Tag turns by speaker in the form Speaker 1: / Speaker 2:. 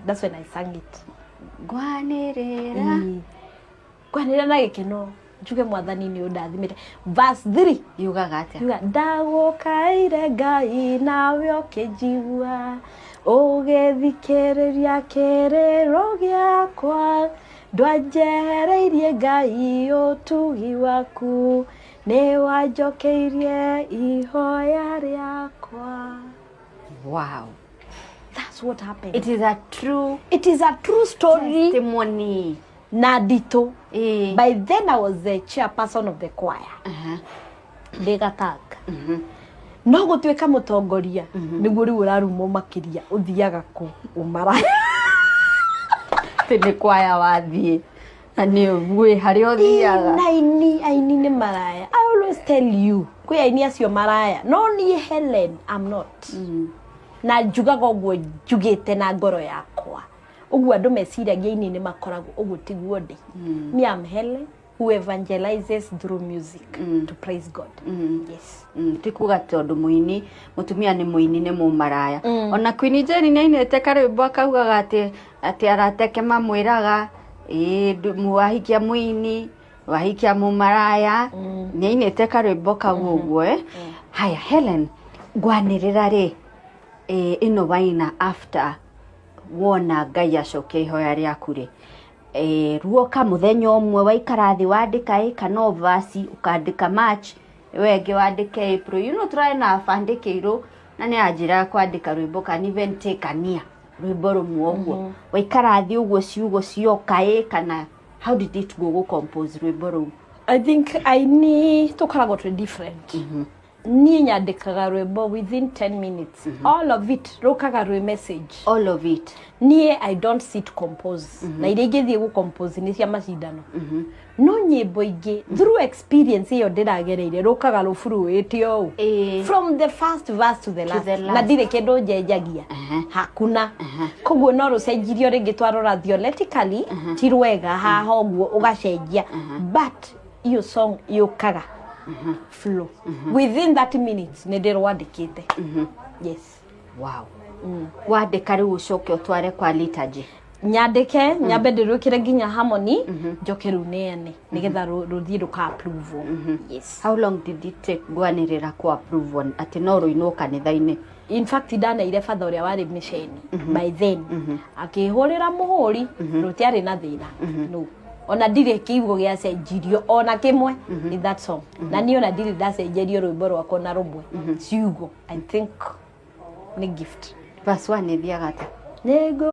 Speaker 1: That's when I sang it.
Speaker 2: Ngwanĩrĩra.
Speaker 1: Ngwanĩrĩra na gĩkeno, njuge Mwathani nĩ ũndathimĩte. Verse 3
Speaker 2: Yugaga atĩa?
Speaker 1: Yuga, ndagũkaire Ngai nawe ũkĩnjigua, ũgĩthikĩrĩria kĩrĩro gĩakwa, ndwanjehereirie Ngai ũtugi waku, nĩ wanjokeirie ihoya rĩakwa. That's what happened.
Speaker 2: It is a true
Speaker 1: It is a true story.
Speaker 2: Testimony.
Speaker 1: Na nditũ. By then I was the chairperson of the choir ndĩ Gatanga. No gũtuĩka mũtongoria nĩguo rĩu ũrarumwo makĩria, ũthiaga kũ ũmaraya.
Speaker 2: Atĩ nĩ kwaya wathiĩ na nĩ gwĩ harĩa ũthiaga.
Speaker 1: Na aini, aini nĩ maraya. I always tell you, kwĩ aini acio maraya, no niĩ Helen, I'm not. Na njugaga ũguo njugĩte na ngoro yakwa ũguo andũ meciragia aini nĩ makoragwo ũguo, tiguo ndĩ. Me, I'm Helen who evangelizes through music to praise God. Yes.
Speaker 2: Ti kuga tondũ mũini mũtumia nĩ mũini nĩ mũmaraya. Ona Queen Jane nĩ ainĩte karwĩmbo akaugaga atĩ arateke mamwĩraga ĩĩ wahikia mũini wahikia mũmaraya. Nĩ ainĩte karwĩmbo kau ũguo, eh. Haya, Helen, ngwanĩrĩra rĩ, ĩno waina after wona Ngai acokia ihoya rĩaku rĩ, ruoka mũthenya ũmwe waikara thĩ wandĩka ĩ kana o verse ũkandĩka March, we ĩngĩ wandĩke April, tũrarĩ na bandĩkĩirwo na nĩ anjĩraga kwandĩka rwĩmbo can even take a year, rwĩmbo rũmwe ũguo waikara thĩ ũguo ciugo cioka ĩ, kana how did it go gũ compose rwĩmbo rũu?
Speaker 1: I think aini tũkoragwo twĩ different. Niĩ nyandĩkaga rwĩmbo within 10 minutes, all of it rũkaga rwĩ message.
Speaker 2: All of it.
Speaker 1: Niĩ I don't sit compose, na iria ingĩthiĩ gũ compose nĩ cia macindano, no nyĩmbo ingĩ through experience ĩyo ndĩragereire rũkaga rũburuĩte ũũ from the first verse to the last,
Speaker 2: the last.
Speaker 1: Na ndirĩ kĩndũ njenjagia. Hakuna. Koguo no rũcenjirio rĩngĩ twarora theoretically ti rwega haha ũguo ũgacenjia, but iyo song yũkaga flow within 30 minutes nĩ ndĩrwandĩkĩte. Yes.
Speaker 2: Wow. Wandĩka rĩu ũcoke ũtware kwa liturgy?
Speaker 1: Nyandĩke, nyambe ndĩrwĩkĩre nginya harmony, njoke rĩu neane nĩgetha rũthiĩ rũka approve. Yes.
Speaker 2: How long did it take ngwanĩrĩra ku approve on atĩ no rũinwo kanitha-inĩ?
Speaker 1: In fact, ndaneire batha ũrĩa warĩ mĩceni by then, akĩhũrĩra mũhũri, rũtiarĩ na thĩna. No ona ndirĩ kiugo gĩacenjirio ona kĩmwe in that song, na niĩ ona ndirĩ ndacenjerio rwĩmbo rwakwa na rũmwe ciugo. I think nĩ gift.
Speaker 2: Verse 1 ĩthiaga atĩa?
Speaker 1: Nĩngũ